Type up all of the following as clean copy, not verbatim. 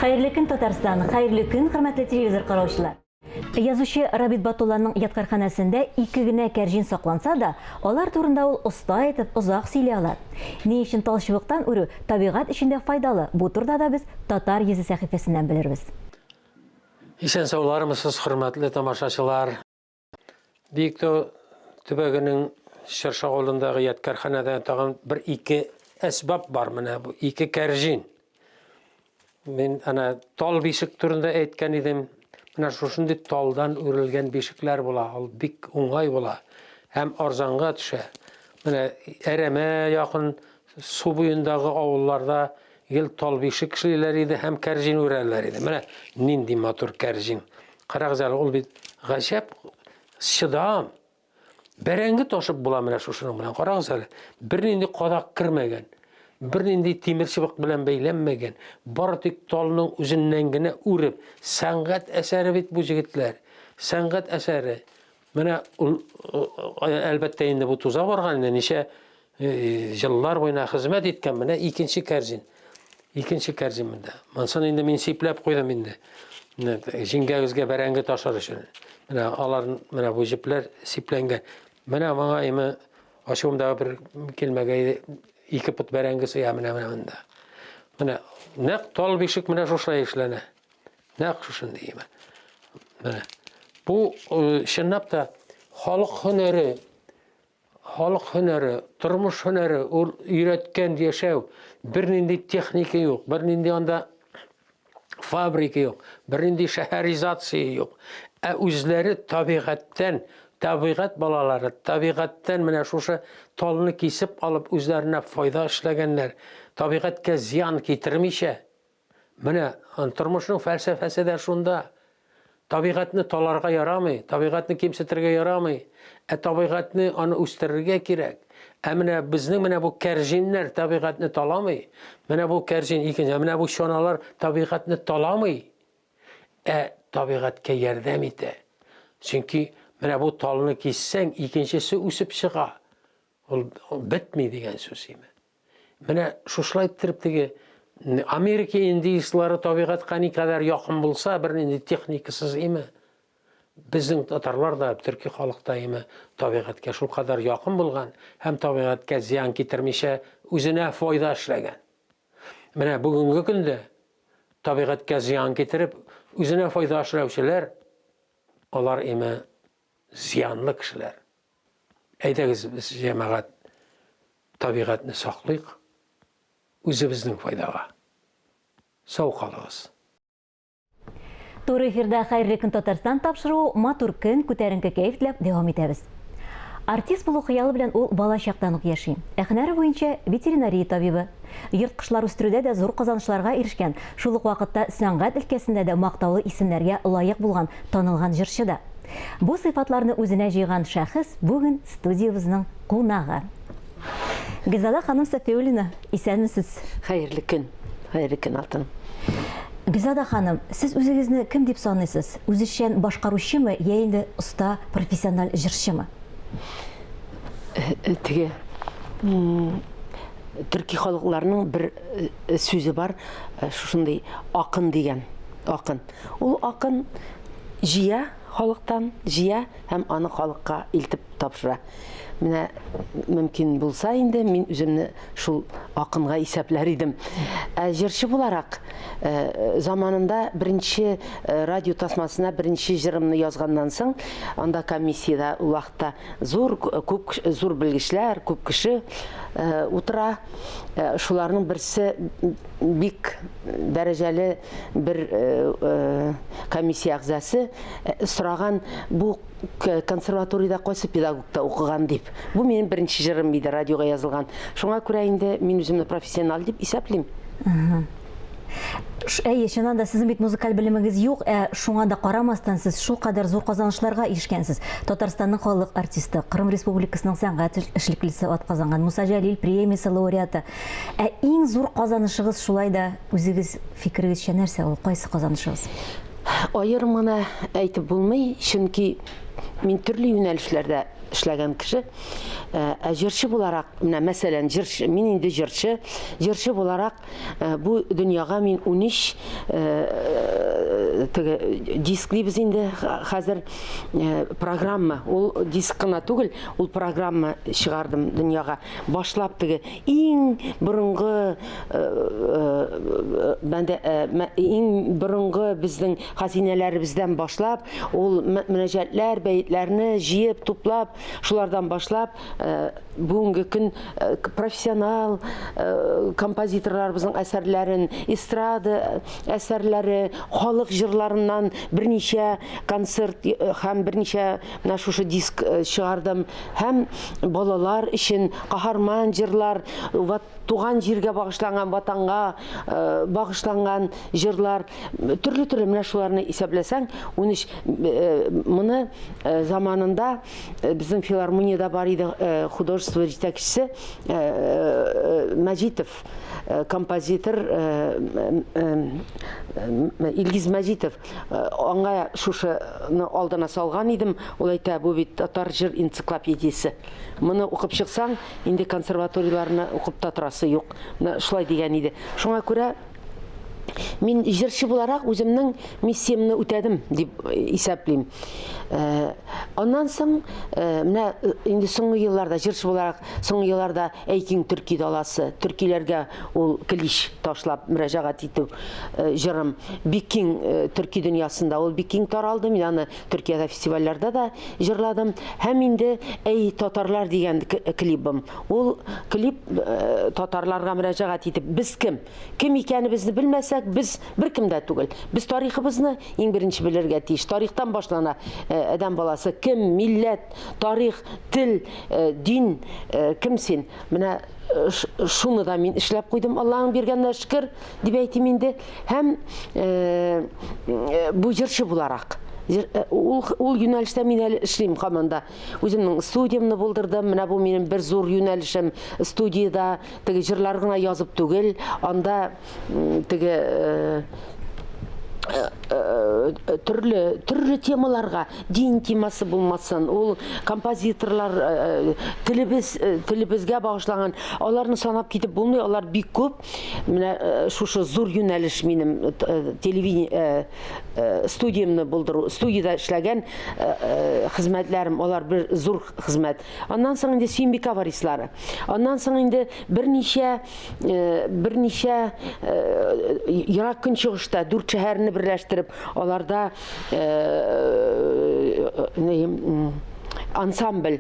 Хәерле көн, Татарстан! Хәерле көн, хөрмәтле телевизор караучылар! Язучы Рабит Батулланың ядкарханәсендә ике генә кәрҗин сакланса да, алар турында ул оста итеп, озак сөйли ала. Ни өчен тал чыбыктан үрү табигать өчен дә файдалы, бу турыда да без Татар йөзе сәхифәсеннән белербез. Исән-саулармысыз, хөрмәтле тамашачылар! Биектау төбәгенең Чыршы авылындагы ядкарханәдә тагын бер-ике әсбап бар менә бу ике кәрҗин. Мин ана тал бишек турында әйткән идем. Менә шушындый талдан үрелгән бишекләр була, ул бик уңай була һәм арзанга төшә. Менә әрәмә якын су буендагы авылларда гел тал бишек эшлиләр иде һәм кәрҗин үрәләр иде. Менә нинди матур кәрҗин. Карагыз әле, ул бит гаҗәп чыдам. Бәрәңге ташып була менә шушының белән. Карагыз әле, бернинди кадак кермәгән, бернинди тимер чыбык белән бәйләнмәгән, бары тик талның үзеннән генә үреп, сәнгать әсәре бит бу җегетләр. Сәнгать әсәре. Менә ул әлбәттә инде бу туза барган инде ничә җыллар буена хезмәт иткән менә икенче кәрзин. Икенче кәрзин монда. Монысын инде мин сипләп куйдым инде. Менә җиңгәгезгә бәрәңге ташыр өчен. Менә алар менә бу җепләр сипләнгән. Менә моңа име ачуымдагы бер килмәгәй ике пот бәрәңге сыя менә менә монда. Менә нәкъ тал бишек менә шушылай эшләнә. Нәкъ шушындый име. Менә. Бу чынлап та халык һөнәре Халык һөнәре, тормыш һөнәре, ул өйрәткән яшәү. Бернинди техника юк, бернинди анда фабрика юк, бернинди шәһәризация юк. Ә үзләре табигатьтән, табигать балалары, табигатьтән менә шушы талны кисеп алып үзләренә файда эшләгәннәр. Табигатькә зыян китермичә, Менә тормышның фәлсәфәсе дә шунда. Табигатьне таларга ярамый, табигатьне кимсетергә ярамый. Ә табигатьне аны үстерергә кирәк. Ә менә безнең менә бу кәрҗиннәр табигатьне таламый. Менә бу кәрҗин икенче, менә бу чаналар табигатьне таламый. Ә табигатькә ярдәм итә. Чөнки менә бу талны киссәң, икенчесе үсеп чыга. Ул бетми дигән сүз име. Менә шушылай иттереп теге Америка индейцлары табигатькә никадәр якын булса, бернинди техникасыз име, безнең татарлар да, төрки халык та име табигатькә шулкадәр якын булган һәм табигатькә зыян китермичә үзенә файда эшләгән. Менә бүгенге көндә табигатькә зыян китереп, үзенә файда эшләүчеләр, алар име зыянлы кешеләр. Әйдәгез, без, җәмәгать, табигатьне саклыйк, үзебезнең файдага. Сау калыгыз. Туры эфирда Хәерле көн Татарстан тапшыруы матур көн, күтәренке кәеф теләп дәвам итәбез. Артист булу хыялы белән ул бала чактан ук яши. Ә һөнәре буенча ветеринария табибы. Йорт кошлар үстерүдә дә зур казанышларга ирешкән, шул ук вакытта сәнгать өлкәсендә дә мактаулы исемнәргә лаек булган танылган җырчы да. Бу сыйфатларны үзенә җыйган шәхес бүген студиябезнең кунагы. Гөлзада ханым Сафиуллина, исәнмесез. Хәерле көн. Хәерле көн, Алтын. Гөлзада ханым, сез үзегезне кем дип саныйсыз? Үзешчән башкаручымы, я инде оста профессиональ җырчымы? Э, теге төрки халыкларның бер э, сүзе бар, э, шушындый акын дигән. Акын. Ул акын җыя халыктан, җыя һәм аны халыкка илтеп тапшыра. Менә мөмкин булса инде, мин үземне шул акынга исәпләр идем. Ә җырчы буларак, э, заманында беренче э, радио тасмасына беренче җырымны язганнан соң, анда комиссиядә ул вакытта зур күп зур белгечләр, күп кеше э, утыра. Шуларның берсе бик дәрәҗәле бер комиссия әгъзасы сораган, бу консерваториядә кайсы педагогта укыган дип. Бу минем беренче җырым иде, радиога язылган. Шуңа күрә инде мин үземне профессионал дип исәплим. Әйе, чыннан да сезнең бит музыкаль белемегез юк, ә шуңа да карамастан сез шулкадәр зур казанышларга ирешкәнсез. Татарстанның халык артисты, Кырым Республикасының сәнгать эшлеклесе атказанган, Муса Җәлил премиясе лауреаты. Ә иң зур казанышыгыз шулай да үзегез фикерегезчә нәрсә ул? Кайсы казанышыгыз? Аерым гына әйтеп булмый, чөнки мин төрле юнәлешләрдә эшләгән кеше. Ә җырчы буларак, менә мәсәлән, җырчы, мин инде җырчы, җырчы буларак бу дөньяга мин 13 теге диск дибез инде хәзер программа. Ул диск кына түгел, ул программа чыгардым дөньяга. Башлап теге иң борынгы бәндә иң борынгы безнең хәзинәләребездән башлап, ул мөнәҗәтләр, бәетләрне җыеп, туплап, шулардан башлап, бүгенге көн профессионал композиторларыбызның әсәрләрен, эстрада әсәрләре, халык җырларыннан берничә концерт һәм берничә менә шушы диск чыгардым. Һәм балалар өчен каһарман җырлар, туган җиргә багышланган, ватанга багышланган җырлар, төрле-төрле менә шуларны исәпләсәң, 13 моны заманында безнең филармониядә бар иде художество җитәкчесе Мәҗитов, композитор Илгиз Мәҗитов. Аңа шушыны алдына салган идем, ул әйтә, бу бит татар җыр энциклопедиясе. Моны укып чыксаң, инде консерваторияләрне укып та торасы юк. Менә шулай дигән иде. Шуңа күрә мин җырчы буларак үземнең миссиямне үтәдем дип исәплим. Э, аннан соң э, менә э, инде соңгы елларда җырчы буларак соңгы елларда Әйкиң төрки даласы, төркиләргә ул клич ташлап мөрәҗәгать итү җырым бик киң төрки дөньясында ул бик киң таралды. Мин аны Төркиядә фестивальләрдә дә җырладым. Һәм инде Әй, татарлар дигән клибым. Ул клип э, татарларга мөрәҗәгать итеп, без кем? Кем икәнебезне белмәсәк, без беркем дә түгел. Без тарихыбызны иң беренче белергә тиеш. Тарихтан башлана э, адәм баласы. Кем, милләт, тарих, тел, э, дин, кем син? Менә шуны да мин эшләп куйдым, Аллаһның биргәненә шөкер, дип әйтим инде. Һәм бу җырчы буларак ул, ул юнәлештә мин әле эшлим һаман да. Үземнең студиямне булдырдым. Менә бу минем бер зур юнәлешем. Студиядә теге җырлар гына язып түгел, анда теге төрле төрле темаларга дин темасы булмасын ул композиторлар телебез телебезгә багышланган аларны санап китеп булмый алар бик күп менә шушы зур юнәлеш минем телевидение студиямне булдыру студиядә эшләгән хезмәтләрем алар бер зур хезмәт аннан соң инде Сөембикә варислары аннан соң инде берничә берничә Ерак Көнчыгышта дүрт шәһәрне берләштереп, аларда ансамбль,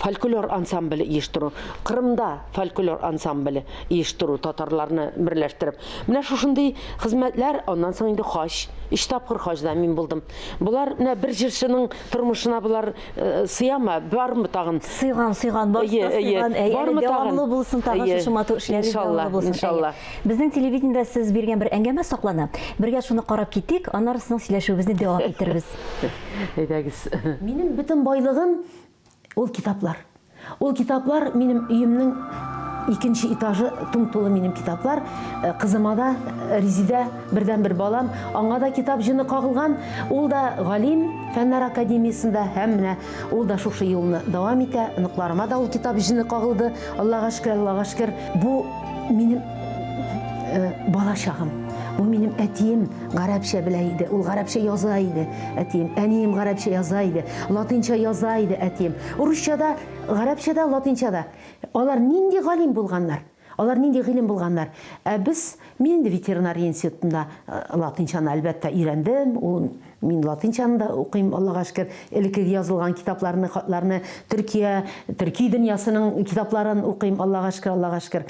фольклор ансамбле оештыру, Кырымда фольклор ансамбле оештыру, татарларны берләштереп. Менә шушындый хезмәтләр, аннан соң инде хаҗ, өч тапкыр хаҗда мин булдым. Болар менә бер җырчының тормышына болар Э, сыямы? Бармы тагын? Сыйган, сыйган, барысы да сыйган. Әй, әле дәвамлы булсын тагын шушы матур эшләр дәвамлы булсын. Иншалла. Безнең телевидениедә сез биргән бер әңгәмә саклана. Бергә шуны карап китик, аннары соң сөйләшүебезне дәвам итербез. Әйдәгез. Минем бөтен байлыгым ул китаплар. Ул китаплар минем өемнең икенче этажы тум-тулы минем китаплар. Э, кызыма да, э, Резидә, бердәнбер балам, аңа да китап җыны кагылган. Ул да галим Фәннәр академиясендә һәм менә ул да шушы юлны дәвам итә. Оныкларыма да ул китап җыны кагылды. Аллага шөкер, Аллага шөкер. Бу минем э, бала чагым. Бу минем әтием гарәпчә белә иде. Ул гарәпчә яза иде, әтием. Әнием гарәпчә яза иде. Латинча яза иде әтием. Русча да, гарәпчә дә, латинча да. Алар нинди галим булганнар? Алар нинди гыйлем булганнар? Ә без, мин инде ветеринария институтында э, латинчаны әлбәттә өйрәндем. Ул мин латинчаны да укыйм, Аллага шөкер. Элеккеге язылган китапларны, хатларны, Төркия, төрки дөньясының китапларын укыйм, Аллага шөкер, Аллага шөкер.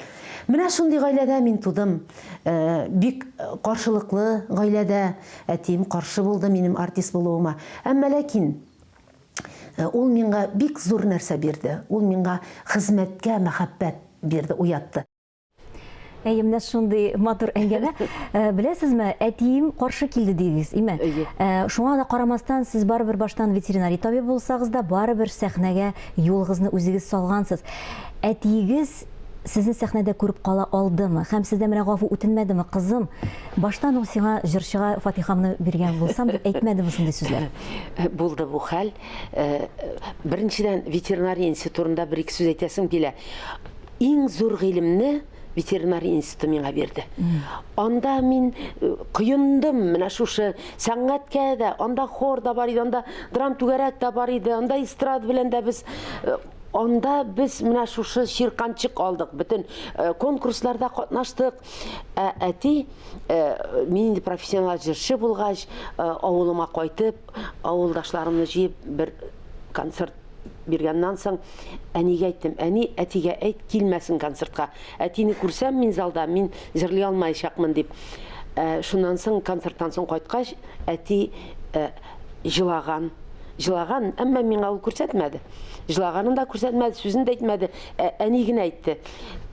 Менә шундый гаиләдә мин тудым. Э, бик каршылыклы гаиләдә әтием каршы булды минем артист булуыма. Әмма ләкин Э, ул миңа бик зур нәрсә бирде. Ул миңа хезмәткә мәхәббәт бирде, уятты. Әйе, менә шундый матур әңгәмә. Э, беләсезме, әтием каршы килде дидегез, име? Әйе. Э, шуңа да карамастан, сез барыбер баштан ветеринарий табиб булсагыз да, барыбер сәхнәгә юлыгызны үзегез салгансыз. Әтиегез сезне сәхнәдә күреп кала алдымы? Һәм сездән менә гафу үтенмәдеме, кызым? Баштан ук сиңа җырчыга фатихамны биргән булсам, дип әйтмәдеме шундый сүзләр? Булды бу хәл. Беренчедән, ветеринария институты турында бер-ике сүз әйтәсем килә. Иң зур гыйлемне ветеринария институты миңа бирде. Анда мин коендым менә шушы сәнгатькә дә, анда хор да бар иде, анда драм түгәрәк тә бар иде, анда эстрада белән дә без анда без менә шушы чирканчык алдык, бөтен конкурсларда катнаштык. Ә әти, мин инде профессионал җырчы булгач, авылыма кайтып, авылдашларымны җыеп бер концерт биргәннән соң әнигә әйттем, әни, әтигә әйт, килмәсен концертка. Әтине күрсәм мин залда, мин җырлый алмаячакмын дип. Шуннан соң концерттан соң кайткач, әти җылаган. Җылаган, әмма миңа ул күрсәтмәде. Җылаганын да күрсәтмәде, сүзен дә әйтмәде. Әни генә әйтте.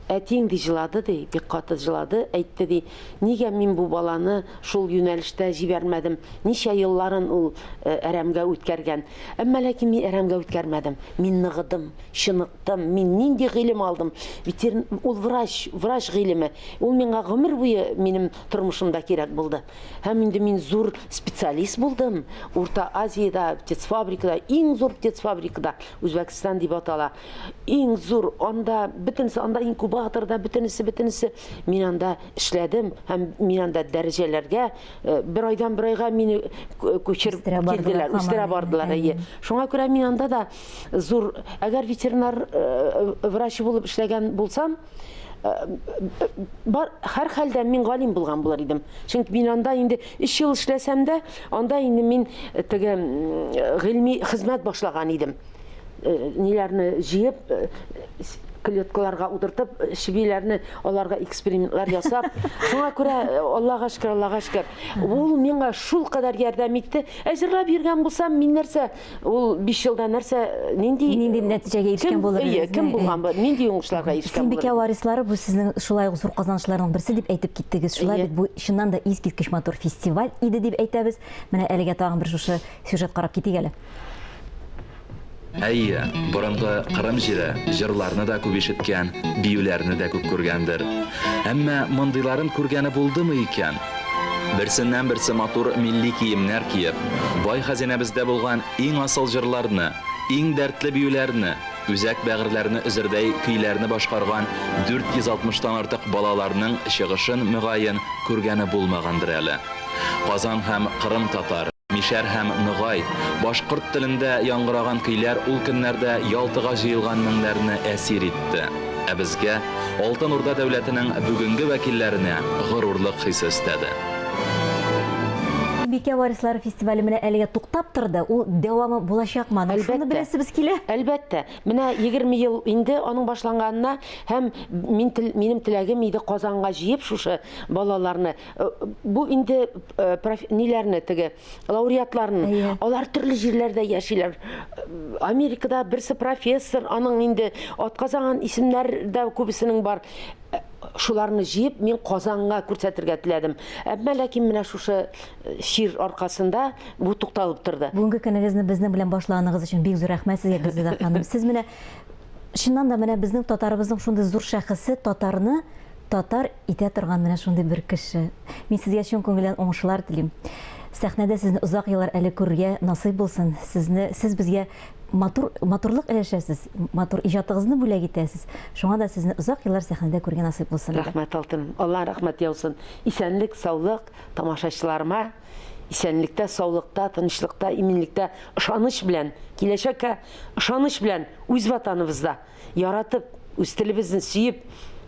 Әтиң ди җылады ди, бик каты җылады, әйтте ди, нигә мин бу баланы шул юнәлештә җибәрмәдем, ничә елларын ул әрәмгә үткәргән. Әмма ләкин мин әрәмгә үткәрмәдем. Мин ныгыдым, чыныктым, мин нинди гыйлем алдым. Ветерин, ул врач, врач гыйлеме. Ул миңа гомер буе минем тормышымда кирәк булды. Һәм инде мин зур специалист булдым. Урта Азиядә птицфабрикада, иң зур птицфабрикада, Үзбәкстан дип атала. Иң зур, анда бөтенесе, анда инкубаторда бөтенесе, бөтенесе. Мин анда эшләдем һәм мин анда дәрәҗәләргә бер айдан бер айга мине күчереп килделәр, үстерә бардылар. Әйе. Шуңа күрә мин анда да зур, әгәр ветеринар врачы булып эшләгән булсам, бар һәр хәлдә мин галим булган булыр идем. Чөнки мин анда инде 3 ел эшләсәм дә, анда инде мин теге гыйльми хезмәт башлаган идем. Ниләрне җыеп, клеткаларга утыртып, чебиләрне аларга экспериментлар ясап. Шуңа күрә Аллага шөкер, Аллага шөкер. Ул миңа шул кадәр ярдәм итте. Ә җырлап йөргән булсам, мин нәрсә, ул 5 елда нәрсә, нинди нинди нәтиҗәгә ирешкән булыр идегез? Кем булган, нинди уңышларга ирешкән булыр? Сөембикә варислары бу сезнең шулай ук зур казанышларның берсе дип әйтеп киттегез. Шулай бит, бу чыннан да искиткеч матур фестиваль иде дип әйтәбез. Менә әлегә тагын бер шушы сюжет карап китик әле. Әйе, борынгы Кырым җире җырларны да күп ишеткән, биюләрне дә күп күргәндер. Әмма мондыйларын күргәне булдымы икән? Берсеннән-берсе матур милли киемнәр киеп, бай хәзинәбездә булган иң асыл җырларны, иң дәртле биюләрне, үзәк бәгырьләрне өзердәй көйләрне башкарган 460 тан артык балаларның чыгышын, мөгаен, күргәне булмагандыр әле. Казан һәм Кырым татар, мишәр һәм ногай, башкорт телендә яңгыраган көйләр ул көннәрдә Ялтага җыелган меңнәрне әсир итте. Ә безгә, Алтын Урда дәүләтенең бүгенге вәкилләренә горурлык хисе өстәде. Бикә варислары фестивале менә әлегә туктап торды. Ул дәвамы булачакмы? Аның шуны беләсебез килә. Әлбәттә. Менә 20 ел инде аның башланганына һәм мин минем теләгем иде Казанга җыеп шушы балаларны. Бу инде ниләрне теге лауреатларны. Алар төрле җирләрдә яшиләр. Америкада берсе профессор, аның инде атказанган исемнәр дә күбесенең бар. Шуларны җыеп мин Казанга күрсәтергә теләдем. Әмма ләкин менә шушы чир аркасында бу тукталып торды. Бүгенге көнегезне безнең белән башлаганыгыз өчен бик зур рәхмәт сезгә, Гөлзада ханым. Сез менә чыннан да менә безнең татарыбызның шундый зур шәхесе, татарны татар итә торган менә шундый бер кеше. Мин сезгә чын күңелдән уңышлар телим. Сәхнәдә сезне озак еллар әле күрергә насыйп булсын. Сезне, сез безгә матур, матурлык өләшәсез, матур иҗатыгызны бүләк итәсез. Шуңа да сезне озак еллар сәхнәдә күрергә насыйп булсын. Рәхмәт, алтыным. Алла рәхмәт яусын. Исәнлек, саулык тамашачыларыма. Исәнлектә, саулыкта, тынычлыкта, иминлектә, ышаныч белән, киләчәккә ышаныч белән үз ватаныбызда яратып, үз телебезне сөеп,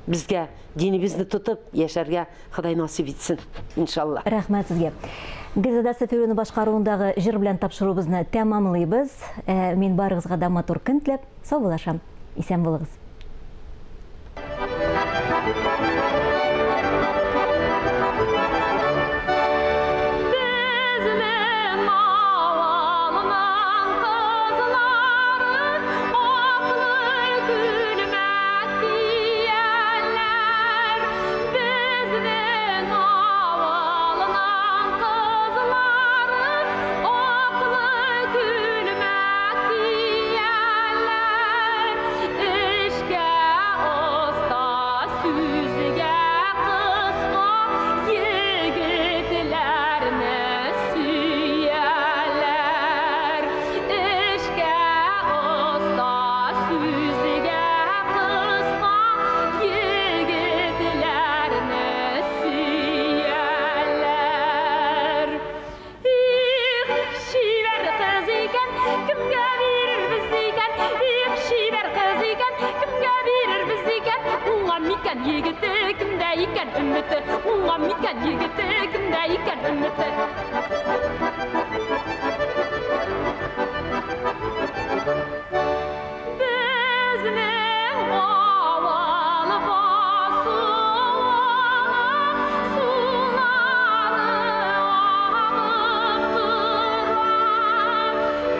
безгә динебезне тотып яшәргә Ходай насыйп итсен, иншалла. Рәхмәт сезгә. Гөлзада Сафиуллина башкаруындагы җыр белән тапшыруыбызны тәмамлыйбыз. Ә мин барыгызга да матур көн теләп, саубуллашам. Исән булыгыз. икән өмете? Уңган микән егете, кемдә икән өмете? Безнең авыл басуы, сулары агып тора.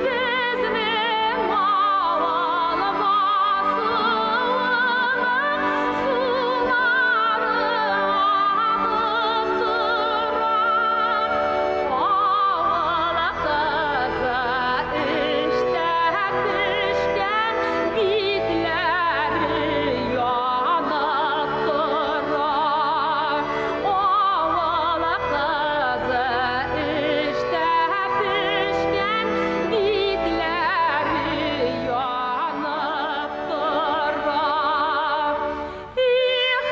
Безнең авыл басуы, сулары агып тора. Авыл кызы эштә пешкән, битләре янып тора. Авыл кызы эштә пешкән, битләре янып тора. Их,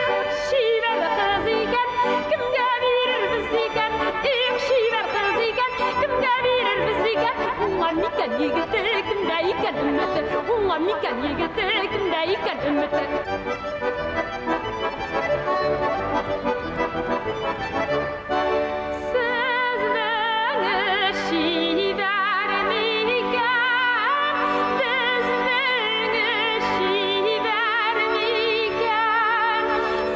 чибәр кыз икән, кемгә бирербез икән? Их, чибәр кыз икән, кемгә бирербез икән? Уңган микән егете, кемдә икән өмете? Уңган микән егете, кемдә икән өмете? Сезнең эш чибәр микән? Безнең эш чибәр микән?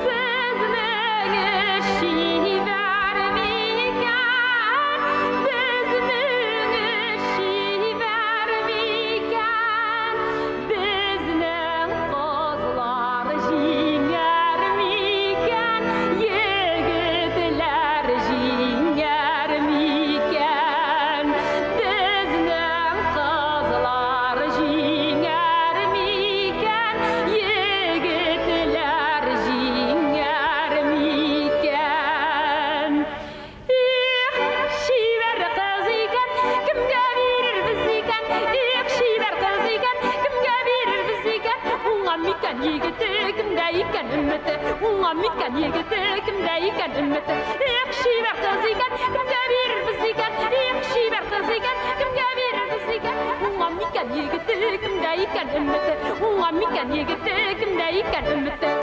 Сезнең эш чибәр микән? Безнең эш чибәр микән? Безнең кызлар җиңәр микән? Егетләр җиңәр микән? Безнең кызлар җиңәр микән? Егетләр җиңәр микән? Их, чибәр кыз икән, кемгә бирербез икән? Их, чибәр кыз икән, кемгә бирербез икән? Уңган микән егете, кемдә икән өмете? Уңган микән егете, кемдә икән өмете? Их, чибәр кыз икән, кемгә бирербез икән? Их, чибәр кыз икән, кемгә бирербез икән? Уңган микән егете, кемдә икән өмете? Уңган микән егете, кемдә икән өмете?